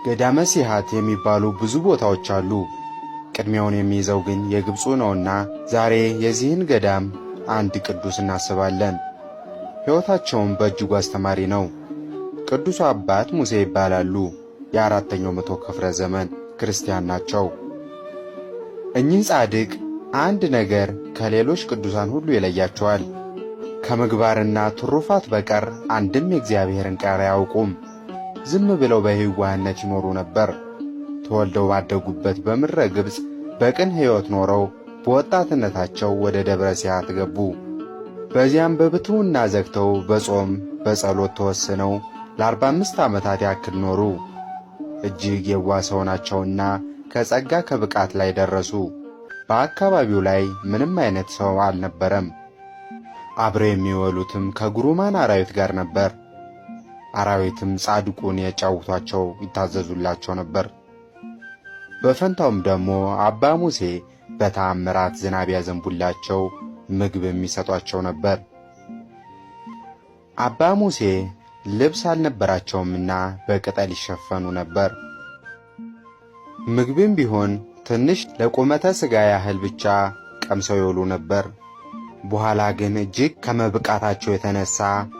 ገዳመ ሲሃት የሚባሉ ብዙ ቦታዎች አሉ። ቅድሚያውን የሚይዘው ግን የግብፁ ነውና ዛሬ የዚህን ገዳም አንድ ቅዱስ እናስባለን። ሕይወታቸውም በእጅጉ አስተማሪ ነው። ቅዱሱ አባት ሙሴ ይባላሉ። የአራተኛው መቶ ክፍለ ዘመን ክርስቲያን ናቸው። እኚህ ጻድቅ አንድ ነገር ከሌሎች ቅዱሳን ሁሉ ይለያቸዋል። ከምግባርና ትሩፋት በቀር አንድም የእግዚአብሔርን ቃል አያውቁም። ዝም ብለው በየዋህነት ይኖሩ ነበር። ተወልደው ባደጉበት በምድረ ግብፅ በቅን ሕይወት ኖረው በወጣትነታቸው ወደ ደብረ ሲያት ገቡ። በዚያም በብትውና ዘግተው በጾም በጸሎት ተወስነው ለ45 ዓመታት ያክል ኖሩ። እጅግ የዋህ ሰው ናቸውና ከጸጋ ከብቃት ላይ ደረሱ። በአካባቢው ላይ ምንም አይነት ሰው አልነበረም። አብረው የሚወሉትም ከግሩማን አራዊት ጋር ነበር። አራዊትም ጻድቁን ያጫውቷቸው ይታዘዙላቸው ነበር። በፈንታውም ደግሞ አባ ሙሴ በተአምራት ዝናብ ያዘንቡላቸው፣ ምግብ የሚሰጧቸው ነበር። አባ ሙሴ ልብስ አልነበራቸውምና በቅጠል ይሸፈኑ ነበር። ምግብም ቢሆን ትንሽ ለቁመተ ሥጋ ያህል ብቻ ቀምሰው ይውሉ ነበር። በኋላ ግን እጅግ ከመብቃታቸው የተነሳ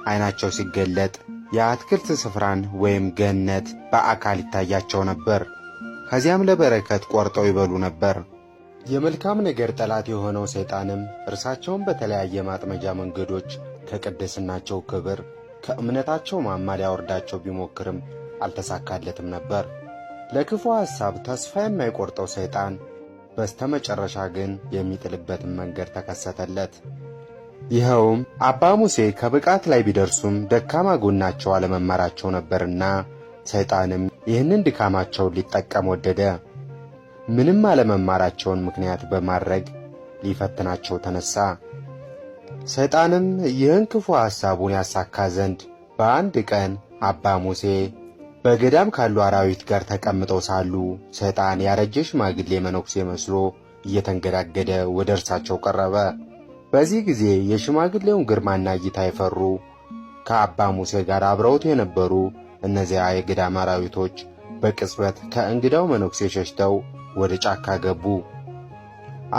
ዓይናቸው ሲገለጥ የአትክልት ስፍራን ወይም ገነት በአካል ይታያቸው ነበር። ከዚያም ለበረከት ቆርጠው ይበሉ ነበር። የመልካም ነገር ጠላት የሆነው ሰይጣንም እርሳቸውን በተለያየ ማጥመጃ መንገዶች ከቅድስናቸው ክብር ከእምነታቸው ማማ ሊያወርዳቸው ቢሞክርም አልተሳካለትም ነበር። ለክፉ ሐሳብ ተስፋ የማይቆርጠው ሰይጣን በስተመጨረሻ ግን የሚጥልበትን መንገድ ተከሰተለት። ይኸውም አባ ሙሴ ከብቃት ላይ ቢደርሱም ደካማ ጎናቸው አለመማራቸው ነበርና ሰይጣንም ይህንን ድካማቸውን ሊጠቀም ወደደ። ምንም አለመማራቸውን ምክንያት በማድረግ ሊፈትናቸው ተነሳ። ሰይጣንም ይህን ክፉ ሐሳቡን ያሳካ ዘንድ በአንድ ቀን አባ ሙሴ በገዳም ካሉ አራዊት ጋር ተቀምጠው ሳሉ ሰይጣን ያረጀ ሽማግሌ መነኩሴ መስሎ እየተንገዳገደ ወደ እርሳቸው ቀረበ። በዚህ ጊዜ የሽማግሌውን ግርማና እይታ የፈሩ ከአባ ሙሴ ጋር አብረውት የነበሩ እነዚያ የገዳም አራዊቶች በቅጽበት ከእንግዳው መነኩሴ ሸሽተው ወደ ጫካ ገቡ።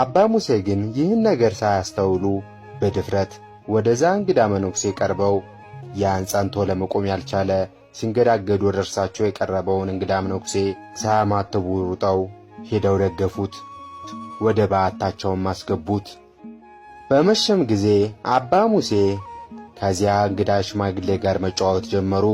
አባ ሙሴ ግን ይህን ነገር ሳያስተውሉ በድፍረት ወደዛ እንግዳ መነኩሴ ቀርበው ያን ጸንቶ ለመቆም ያልቻለ ሲንገዳገዱ ወደ እርሳቸው የቀረበውን እንግዳ መነኩሴ ሳያማትቡ ሩጠው ሄደው ደገፉት፣ ወደ በዓታቸውም አስገቡት። በመሸም ጊዜ አባ ሙሴ ከዚያ እንግዳ ሽማግሌ ጋር መጫወት ጀመሩ።